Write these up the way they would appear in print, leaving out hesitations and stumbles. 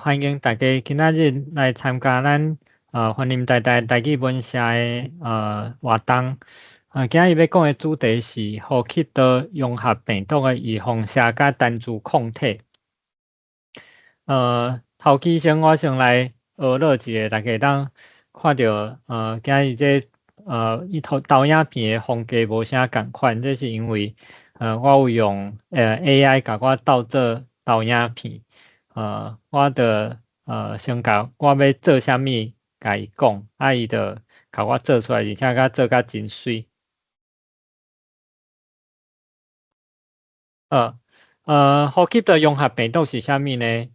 歡迎大家今仔日來參加咱雲林台大台語文社的活動。今仔日欲講的主題是呼吸道融合病毒的預防射佮單株抗體。頭起先我先來學落一下，大家會當看著今仔日這伊投影片的風格無啥仝款，這是因為我有用AI共我鬥做投影片。我就先共我欲做啥物，共伊講，啊伊就共我做出來，而且閣做甲真媠。呼吸道融合病毒是啥物呢？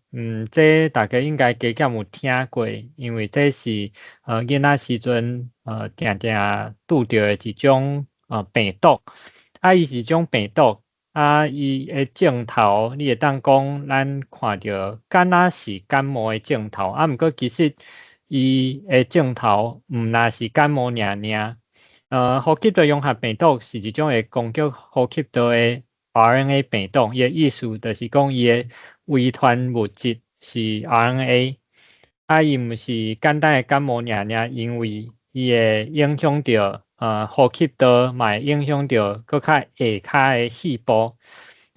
這大家應該加減有聽過，因為這是囡仔時陣定定拄著的一種病毒。啊，伊是一種病毒，啊，伊的症頭你會當講咱看著敢若是感冒的症頭，啊，毋過其實伊的症頭毋若是感冒爾爾。呼吸道融合病毒是一種會攻擊呼吸道的 RNA 病毒，伊的意思就是講伊的遺傳物質是 RNA，啊，伊毋是簡單的感冒爾爾，因為伊會影響著呼吸道，嘛會影響著閣較下跤的細胞。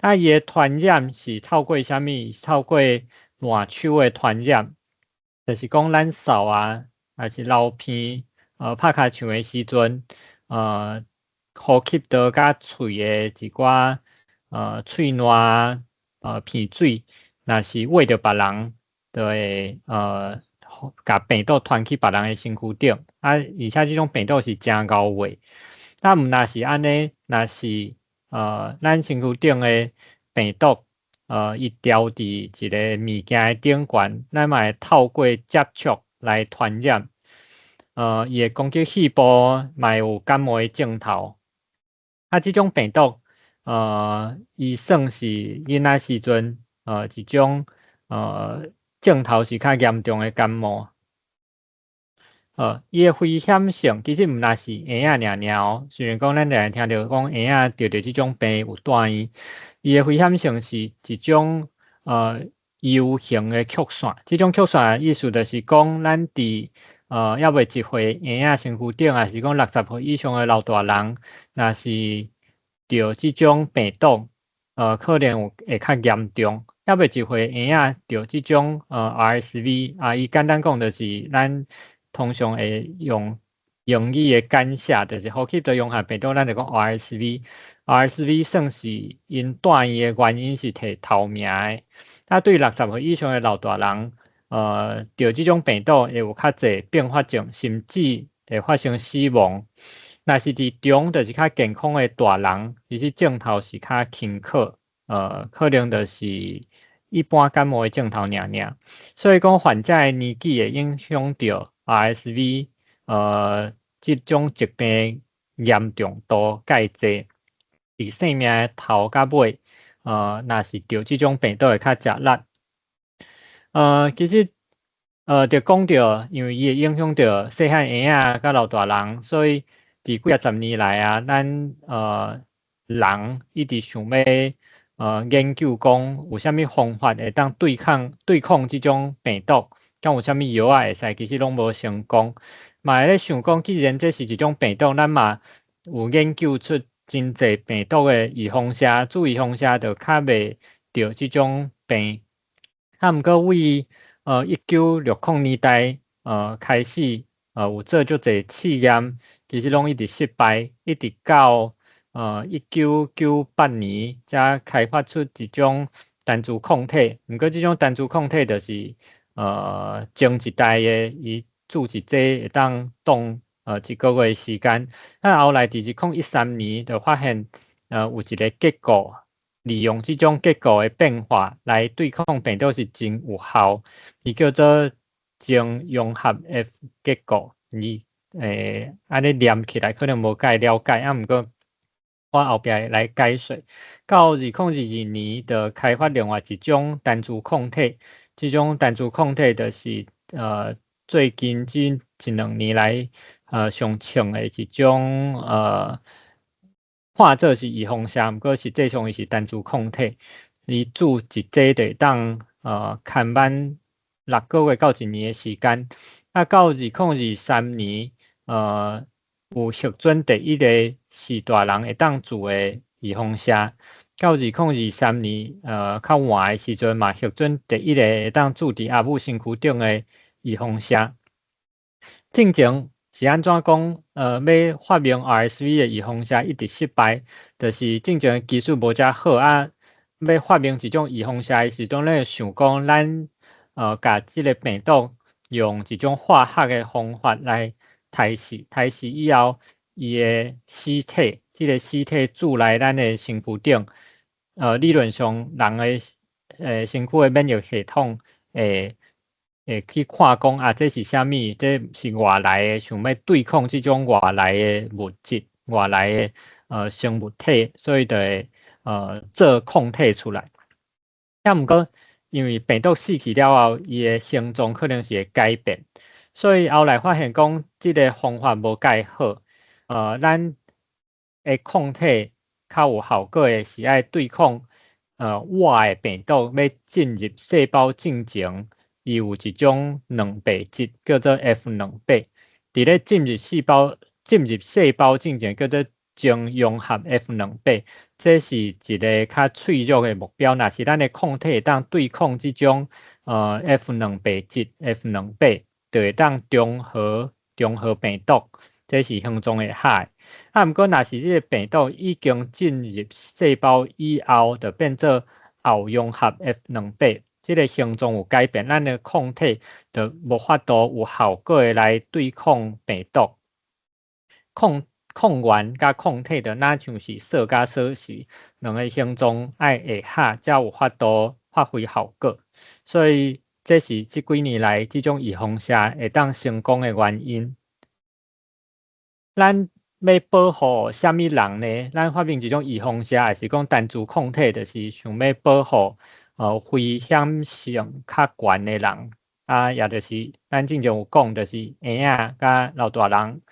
啊，伊的傳染是透過啥物？透過爛手的傳染，就是講咱嗽啊，抑是流鼻，拍尻槍的時陣，呼吸道佮喙的一寡喙瀾、鼻水，若是餵著別人，就會共病毒傳去別人的身軀頂。啊，而且這種病毒是誠𠢕餵。啊，毋若是按呢，若是咱身軀頂的病毒，伊牢佇一个物件的頂懸，咱嘛會透過接觸來傳染。伊會攻擊細胞，嘛會有感冒的症頭。啊，這種病毒，伊算是囡仔時陣，一種症頭是較嚴重的感冒。伊的危險性其實毋若是嬰仔爾爾哦，雖然講咱定定聽著講嬰仔著著這種病有住院，伊的危險性是一種U 型的曲線。這種曲線的意思就是講，咱佇猶未一歲嬰仔身軀頂，抑是講60歲以上的老大人，若是著這種病毒，可能有會較嚴重。猶未一歲嬰仔著這種RSV 啊，伊簡單講就是咱通常會用英語的簡寫，就是呼吸道融合病毒，咱就講 RSV。RSV 算是𪜶住院的原因是提頭名的。啊，對60歲以上的老大人，著這種病毒會有較濟併發症，甚至會發生死亡。若是佇中，就是較健康的大人，其實症頭是較輕可，可能就是一般感冒的症頭爾爾。所以講，患者的年紀會影響著 RSV，這種疾病嚴重度蓋濟。佇生命的頭佮尾，若是著這種病毒會較食力。其實，就講著，因為伊會影響著細漢嬰仔佮老大人，所以佇幾仔十年來啊，咱人一直想欲研究講有啥物方法會當對抗這種病毒，敢有啥物藥仔會使，其實攏無成功。嘛會咧想講，既然這是一種病毒，咱嘛有研究出真濟病毒的預防射，注預防射就較袂著這種病。啊，毋過為1960年代開始，有做足濟試驗，其實攏一直失敗，一直到1998年才開發出一種單株抗體。毋過這種單株抗體就是前一代的，伊注一劑會當擋一個月時間。啊，後來佇2013年就發現有一個結構，利用這種結構的變化來對抗病毒是真有效，伊叫做正融合 F 結構。伊按呢念起來可能無介了解，啊，毋過我後壁會來解說。到2022年，就開發另外一種單株抗體，這種單株抗體就是最近這一兩年來上衝的一種看做是預防射，毋過實際上伊是單株抗體，伊注一劑就會當牽挽6個月到一年的時間。啊，到2023年，有核准第一個是大人會當注的預防射。到2023年，較晚的時陣嘛，核准第一個會當注佇阿母身軀頂的預防射。進前是按怎講？欲發明 RSV 的預防射一直失敗，就是進前的技術無遮好啊。欲發明一種預防射的時陣，咱會想講，咱共這个病毒用一種化學的方法來刣死，刣死以後，伊的死體，這个死體注來咱的身軀頂，理論上人的身軀的免疫系統會去看講啊，這是啥物？這是外來的，想欲對抗這種外來的物質、外來的生物體，所以就會做抗體出來。啊，毋過因為病毒死去了後，伊的形狀可能是會改變，所以後來發現講這个方法無蓋好。咱的抗體較有效果的是愛對抗活的病毒欲進入細胞進前，伊有一種蛋白質叫做 F 兩八，佇咧進入細胞進前叫做前融合 F 兩八，這是一个較脆弱的目標。若是咱的抗體會當對抗這種F 蛋白質 F 兩八，就會當中和病毒，這是形狀會合。啊，毋過若是這个病毒已經進入細胞以後，就變做後融合 F 兩八，這个形狀有改變，咱的抗體就無法度有效果的來對抗病毒。抗原佮抗體就若像是鎖佮鎖匙，兩个形狀愛會合，才有法度發揮效果。所以這是這幾年來這種預防射會當成功的原因。咱欲保護啥物人呢？咱發明這種預防射，抑是講單株抗體，就是想欲保護危險性較懸的人，啊，也就是咱之前有講，就是嬰仔佮老大人。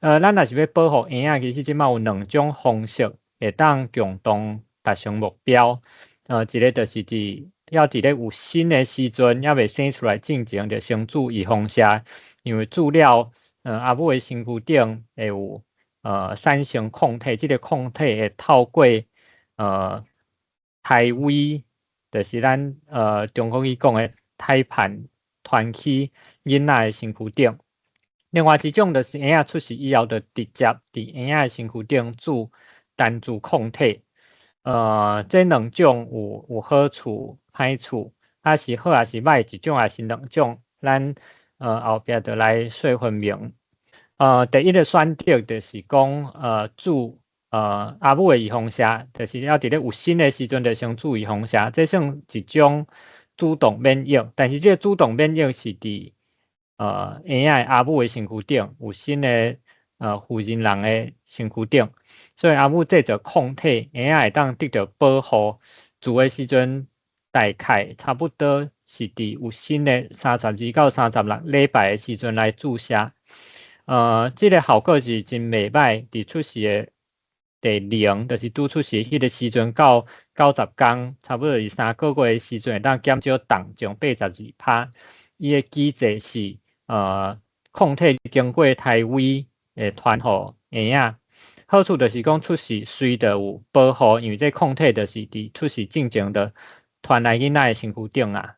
咱若是欲保護嬰仔，其實這馬有兩種方式會當共同達成目標。一个就是佇猶佇咧有身的時陣，猶未生出來進前，就先注預防射，因為注了，阿母的身軀頂會有產生抗體，這个抗體會透過胎位，就是咱中國語講的胎盤傳去囡仔的身軀頂。另外一種就是嬰仔出世以後，就直接佇嬰仔的身軀頂注單株抗體。這兩種有好處、歹處，啊是好抑是歹，一種抑是兩種，咱後壁就來細分明。第一个選擇就是講，注阿母的預防射，就是猶佇咧有身的時陣就先注預防射，這算一種主動免疫。但是這个主動免疫是佇嬰仔阿母的身軀頂，有身的負責人的身軀頂，所以阿母製造抗體，嬰仔會當得著保護。注的時陣大概差不多是佇有身的32到36禮拜的時陣來注射。這个效果是真袂䆀，佇出世的第零，就是拄出世彼个時陣到90工，差不多是3個月的時陣，會當減少重症82%。伊的機制是，抗體經過胎位會傳予嬰仔。好處就是講出世隨就有保護，因為這抗體就是佇出世進前就傳來囡仔的身軀頂啊。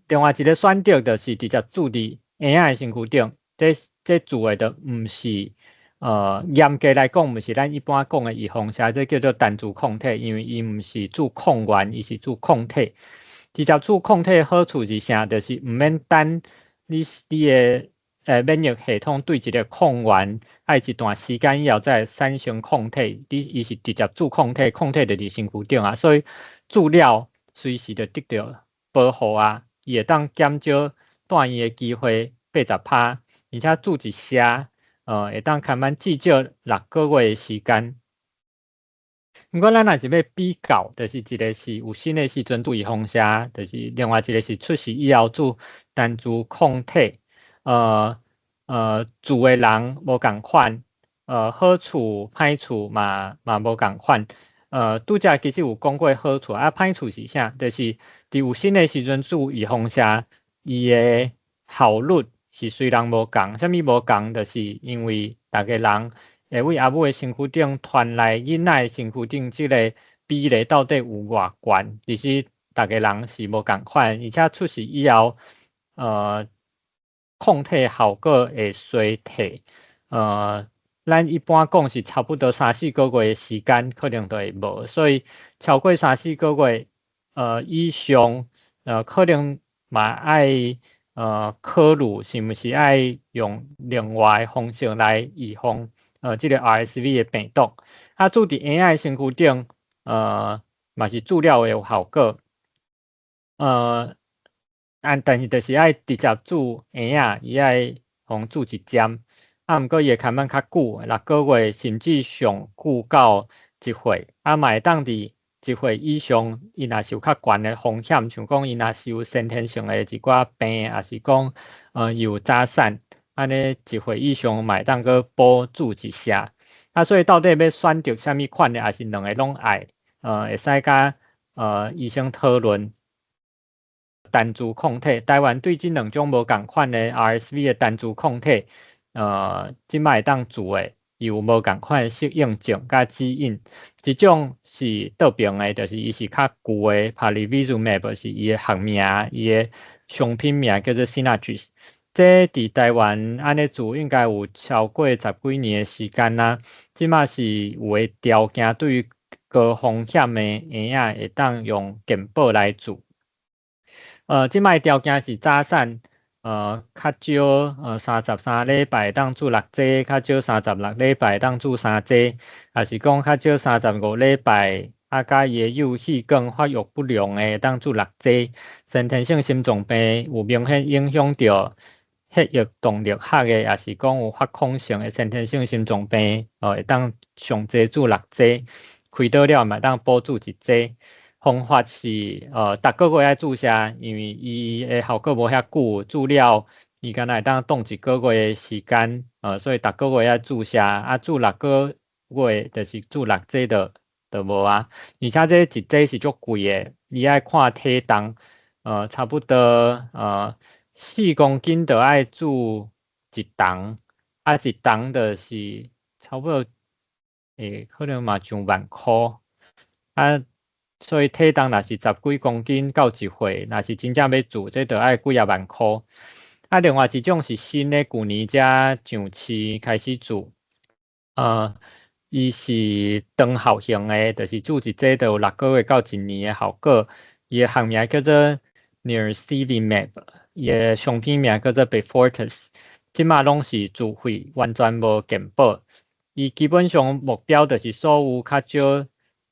另外一个選擇就是直接注佇嬰仔的身軀頂，這注的就毋是，嚴格來講，毋是咱一般講的預防射，這叫做單株抗體，因為伊毋是注抗原，伊是注抗體。直接注抗體的好處是啥？就是毋免等你的免疫系統對一个抗原愛一段時間以後才會產生抗體，你伊是直接注抗體，抗體就佇身軀頂啊，所以注了隨時就得著保護啊，伊會當減少住院的機會80%，而且注一射，會當堪挽至少6個月的時間。毋過咱若是欲比較，就是一个是有身的時陣注預防射，就是另外一个是出世以後注單株抗體。注的人無仝款，好處歹處嘛無仝款。拄才其實有講過好處，啊歹處是啥？就是佇有身的時陣注預防射，伊的效率是雖然無仝，啥物無仝？就是因為逐个人會為阿母的身軀頂傳來囡仔的身軀頂，這个比例到底有偌懸？其實逐个人是無仝款，而且出世以後，抗體效果會衰退，咱一般講是差不多三四個月的時間，可能就會無，所以超過三四個月，以上，可能嘛愛考慮是毋是愛用另外的方式來預防，這個 RSV 的病毒。啊，注佇嬰仔的身軀頂，嘛是注了會有效果，啊，但是就是愛直接注嬰仔，伊愛予注一針，啊，毋過伊的牽絆較久，6個月甚至上久到1歲，啊，嘛會當佇1歲以上，伊若是有較懸的風險，像講伊若是有先天性的一寡病，抑是講有早產，按呢1歲以上嘛會當閣補注一射。啊，所以到底欲選擇啥物款的，抑是兩个攏愛，會使佮醫生討論。單株抗體，台灣對這兩種無仝款的 RSV 的單株抗體，這擺會當注的，伊有無仝款的適應症佮指引。一種是倒爿的，就是伊是較舊的 Palivizumab 是伊的學名，伊的商品名叫做 Synagis。這佇台灣按呢注應該有超過十幾年的時間啦。這擺是有的條件，對於高風險的嬰仔會當用健保來注。這擺條件是早產，較少33禮拜會當注六劑，較少36禮拜會當注三劑，抑是講較少35禮拜，啊，佮伊的幼細管發育不良的會當注六劑。先天性心臟病有明顯影響著血液動力學的，抑是講有發孔性的先天性心臟病，會當上濟注六劑，開刀了嘛會當補注一劑。方法是，逐个月愛注射，因為伊的效果無遐久，注了伊敢若會當擋一个月的時間，所以逐个月愛注射，啊，注6個月就是注六劑就無啊。而且這一劑是足貴的，伊愛看體重，差不多4公斤就愛注一筒，啊，一筒就是差不多，可能嘛上萬箍，啊。所以體重若是十幾公斤到1歲，若是真正欲注，這就愛幾仔萬箍。啊，另外一種是新的，舊年才上市開始注，伊是長效型的，就是注一劑就有6個月到一年的效果。伊的學名叫做 Nirsevimab，伊的商品名叫做 Beyfortus。這擺攏是自費，完全無健保。伊基本上目標就是所有較少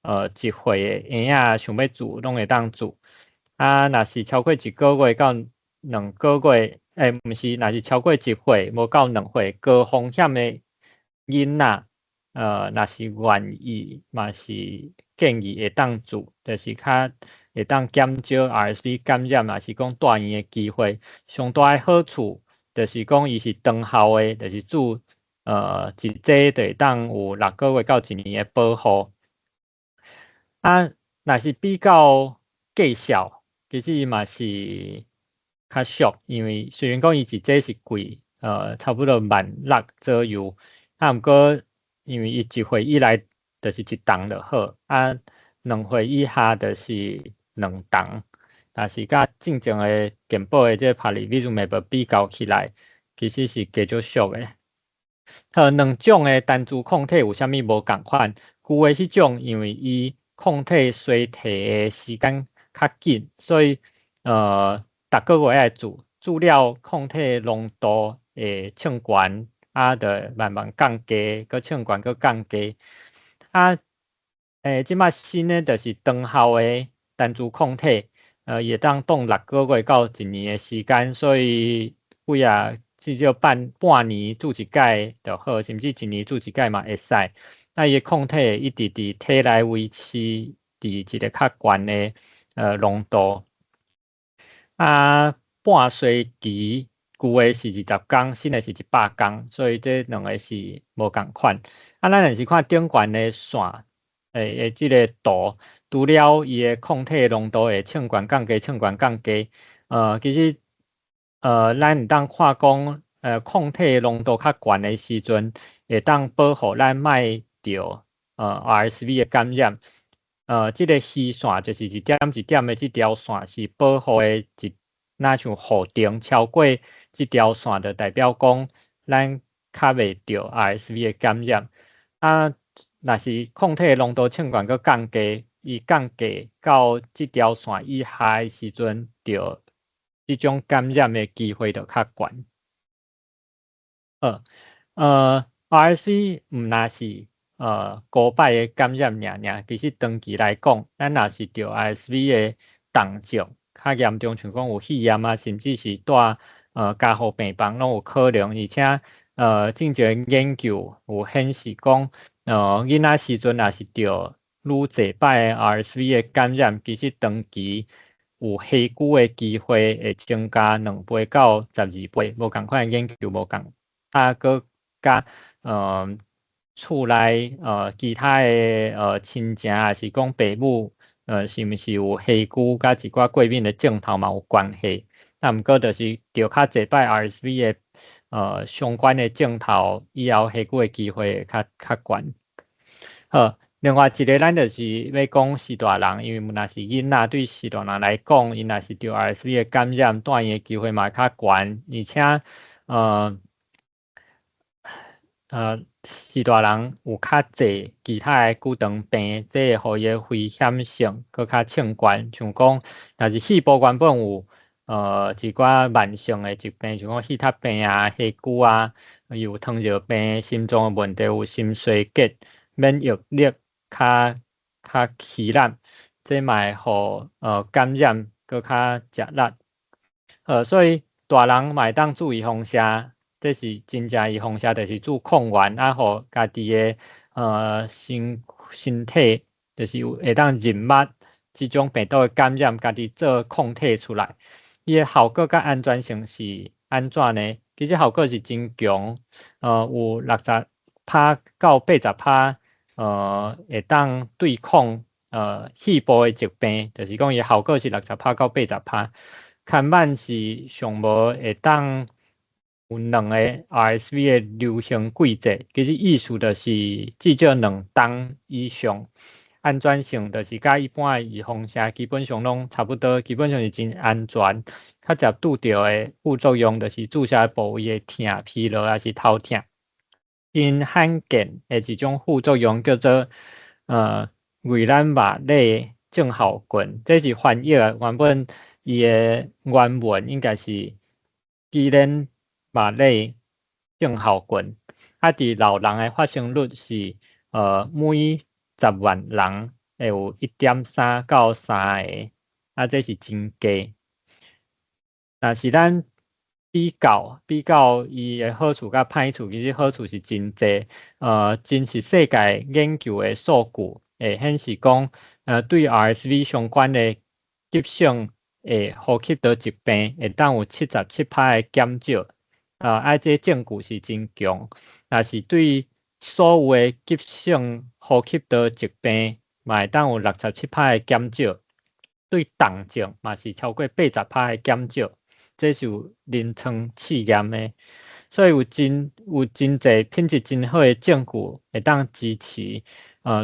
1歲的嬰仔想欲注，攏會當注。啊，若是超過一個月到2個月，毋是，若是超過1歲，無夠2歲，高風險的囡仔，若是願意，嘛是建議會當注，就是較會當減少 RSV 感染，抑是講住院的機會。上大的好處就是講伊是長效的，就是注一劑就會當有6個月到一年的保護。啊，若是比較價數，其實伊嘛是較俗，因為雖然講伊一劑是貴，差不多萬六左右，啊，毋過因為伊1歲以內就是一筒就好，啊，2歲以下就是兩筒，但是佮進前的健保的這個 Palivizumab 比較起來，其實是加足俗的。好，兩種的單株抗體有啥物無仝款？舊的彼種，因為伊抗體衰退的時間較緊，所以逐个月愛注，注了抗體濃度會衝懸，啊，就慢慢降低，閣衝懸，閣降低。啊，這擺新的就是長效的單株抗體，伊會當擋6個月到一年的時間，所以幾啊至少半年注一擺就好，甚至一年注一擺嘛會使。啊，伊的抗體會一直佇體內維持佇一个較懸的濃度。啊，半衰期舊的是20工，新的是100工，所以這兩个是無仝款。啊，咱若是看頂懸的線，的這个圖，除了伊的抗體濃度會衝懸降低、衝懸降低，其實咱會當看講，抗體濃度較懸的時陣，會當保護咱莫著RSV 的感染。這个虛線就是一點一點的這條線是保護的一，若像護頂超過這條線，就代表講咱較袂著 RSV 的感染。啊，若是抗體濃度衝懸閣降低，伊降低到這條線以下的時陣，著這種感染的機會就較懸。好，RSV 毋但是孤擺的感染爾爾，其實長期來講，咱若是著 RSV 的重症，較嚴重，像講有肺炎啊，甚至是蹛加護病房攏有可能。而且進前研究有顯示講，囡仔時陣若是著愈濟擺的 RSV 的感染，其實長期有火臥的機會會增加2倍到12倍，無仝款的研究無仝。啊，閣佮厝內其他的親情，抑是講爸母，是毋是有火臥佮一寡過敏的症頭嘛有關係。啊，毋過就是著較濟擺 RSV 的相關的症頭，以後火臥的機會會較懸。好，另外一个咱就是欲講序大人，因為毋但是囡仔，對序大人來講，𪜶若是著 RSV 的感染，住院的機會嘛會較懸，而且序大人有較濟其他的久長病，這會予伊的危險性閣較衝懸。像講，若是肺部原本有一寡慢性的疾病，像講血壓病啊、火臥啊，伊有糖尿病、心臟的問題，有心衰竭，免疫力較疲懶，這嘛會予感染閣較食力。所以大人嘛會當注預防射，這是真正預防射，就是注抗原，啊，予家己的身體就是有會當認捌這種病毒的感染，家己做抗體出來。伊的效果佮安全性是按怎呢？其實效果是真強，有60%到80%，會當對抗肺部的疾病，就是講伊效果是60%到80%。牽挽是上無會當有兩个 RSV 的流行季節，其實意思就是至少2冬以上。安全性就是佮一般的預防射基本上攏差不多，基本上是真安全。較捷拄著的副作用就是注射部位會疼、疲勞抑是頭痛。真罕見的一種副作用叫做維蘭巴勒症候群，這是翻譯原本伊的原文應該是基連巴勒症候群。啊，佇老人的發生率是每10萬人會有1.3到3個，啊，這是真低。若是咱比較伊的好處佮歹處，其實好處是真濟。真實世界研究的數據會顯示講，對 RSV 相關的急性的呼吸道疾病會當有77%的減少。啊，這證據是真強。若是對所有的急性呼吸道疾病，嘛會當有67%的減少。對重症嘛是超過80%的減少。這是有臨床試驗的，所以有真濟品質真好的證據會當支持，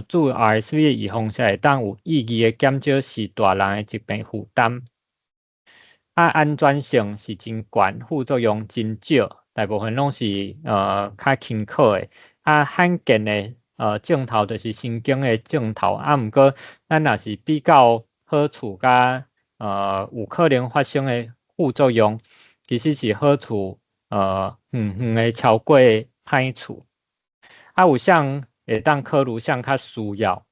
注 RSV 的預防射會當有意義的減少序大人的疾病負擔。啊，安全性是真懸，副作用真少，大部分攏是較輕可的。啊，罕見的症頭就是神經的症頭，啊，毋過咱若是比較好處佮有可能發生的副作用，其實是好處遠遠的超過歹處。啊，有啥會當考慮，啥較需要？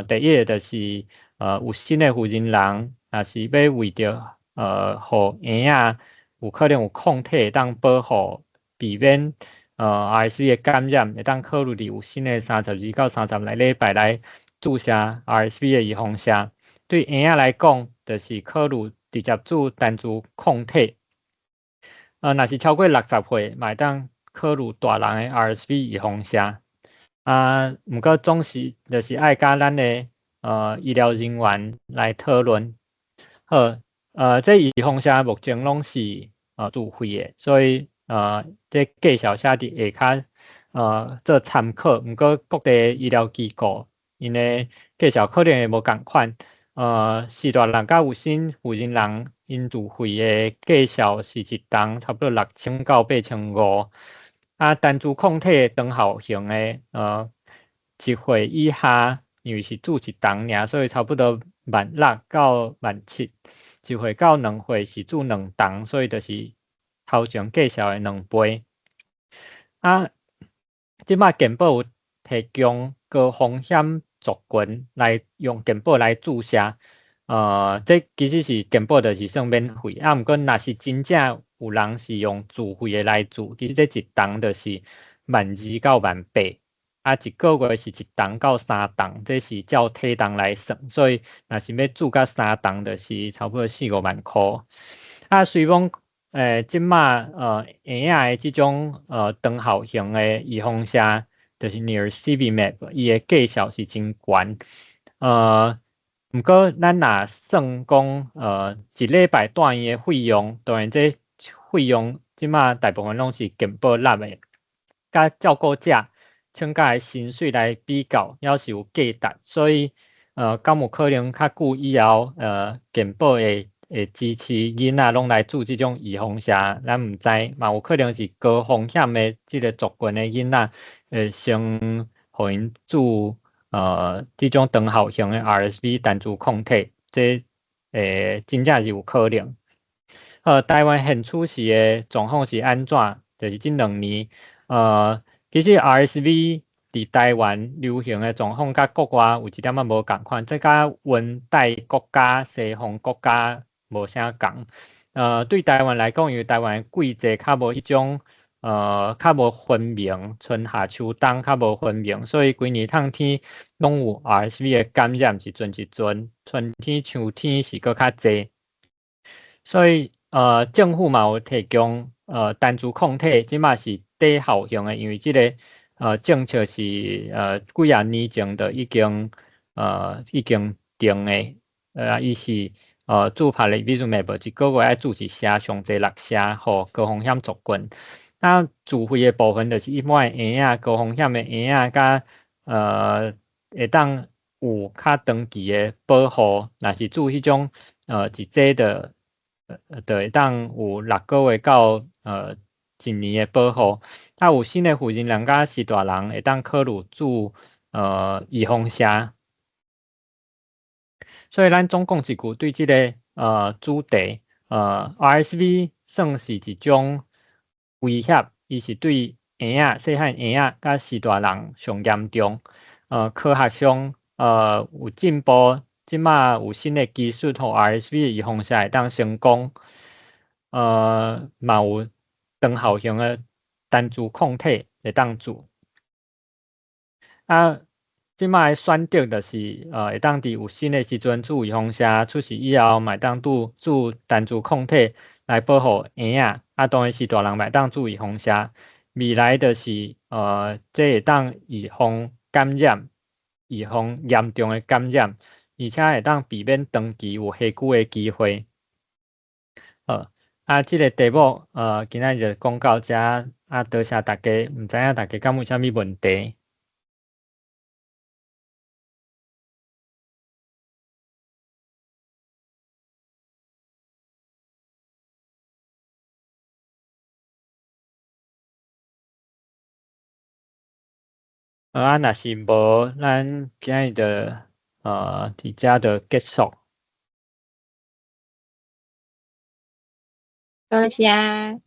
第一个就是有新的負責人，若是欲為著予嬰仔有可能有抗體會當保護，避免RSV 的感染，會當考慮佇有身的32到36禮拜來注射 RSV 的預防射。對嬰仔來講，就是考慮直接注單株抗體。若是超過60歲，嘛會當考慮大人的 RSV 預防射。啊，毋過總是就是愛佮咱的醫療人員來討論。好，這預防射目前攏是自費的，所以這介紹寫佇下跤做參考。毋過各地醫療機構𪜶的介紹可能會無仝款。序大人佮有新婦人人𪜶自費的介紹是一筒差不多6000到8500。啊，單株抗體長效型的，1歲以下，因為是注一筒爾，所以差不多16,000到17,000。1歲到2歲是注兩筒，所以就是頭前介紹的兩倍。啊，這擺健保有提供高風險族群來用健保來注射，這其實是健保就是算免費，啊，毋過若是真正有人是用自費的來注，其實這一筒就是12,000到18,000，啊，一個月是一筒到三筒，這是照體重來算，所以若是欲注到三筒，就是差不多四五萬箍。啊，雖講這擺嬰仔的這種長效型的預防射，就是 Nirsevimab，伊的介紹是真懸，毋過咱若算講，一禮拜住院的費用，當然這費用這擺大部分攏是健保納的，佮照顧者請假的薪水來比較，猶是有價值，所以敢有可能較久以後，健保會支持囡仔攏來注這種預防射，咱毋知，嘛有可能是高風險的這个族群的囡仔，會先予𪜶注這種長效型的 RSV 單株抗體，這真正是有可能。台灣現此時的狀況是按怎？就是這兩年，其實 RSV 佇台灣流行的狀況，佮國外有一點仔無仝款，這佮溫帶國家、西方國家無啥仝。對台灣來講，因為台灣的季節較無彼種，較無分明，春夏秋冬較無分明，所以規年冬天攏有 RSV 的感染一陣一陣，春天、秋天是閣較濟。所以，政府嘛有提供單株抗體，這馬是短效型的，因為這个政策是幾仔年前就已經定的，伊是注 Palivizumab 一個月愛注一射，上濟六射，予高風險族群。啊，自費的部分就是一般的嬰仔，高風險的嬰仔，佮會當有較長期的保護，若是注彼種一劑就會當有6個月到一年的保護。啊，有新的婦人人佮序大人會當考慮注預防射。所以咱總共一句對這个主題，RSV 算是一種威脅，伊是對嬰仔、細漢嬰仔佮序大人上嚴重。科學上有進步，這馬有新的技術，予 RSV 預防射會當成功。嘛有長效型的單株抗體會當注。啊，這馬的選擇就是，會當佇有新的時陣注預防射，出世以後嘛會當注單株抗體來保護嬰仔。啊，當然序大人嘛會當注預防射。未來就是，這會當預防感染，預防嚴重的感染，而且會當避免長期有火久的機會。好，啊，這个題目，今仔日就講到遮，啊，多謝大家，毋知影大家敢有啥物問題？啊，若是無，咱今日就佇遮就結束。多謝。